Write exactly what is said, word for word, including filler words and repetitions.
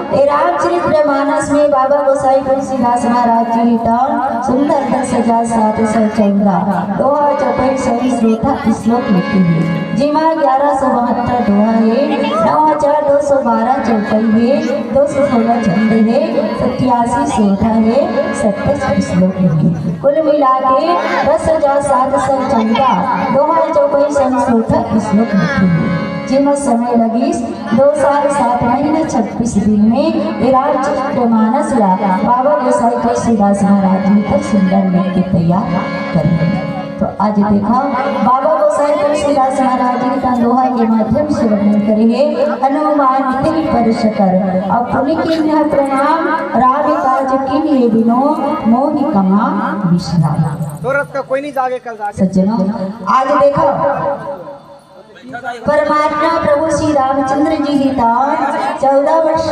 ए रामचरित मानस में बाबा गोसाई तुलसीदास महाराज जी ही तौन सुंदर दस हजार सात सौ चौदह दोहा चौपाई सौ सोरठा श्लोक लिखे हे, जेमा ग्यारह सौ बहत्तर दोहा हे, नौ हजार दो सौ बारह चौपाई हे, दो सौ सोलह छंद हे, सत्यासी सोरठा हे, सत्ताईस श्लोक हे। कुल मिला के दस हजार सात सौ चौदह दोहा चौपाई सौ सोरठा श्लोक लिखे हे, जेमा समय लगिस दो साल सात महीना छब्बीस दिन में ए रामचरित मानस ला बाबा गोसाई तुलसीदास महाराज जी तक सुंदर लिख के तैयार करे। तो आज देखा, बाबा गोसाई तुलसीदास महाराज जी का दोहा के माध्यम से वर्णन करे हे, हनुमान तिन परस कर, अब पुनि कीन्ह प्रणाम, राम काज कीन्हे बिनु, मोहि कमा विश्राम। तो रात का कोई नहीं जागे, कल जागे। सज्जनों, आज देखा, परमात्मा प्रभु श्री रामचंद्र जी ही तौन चौदह वर्ष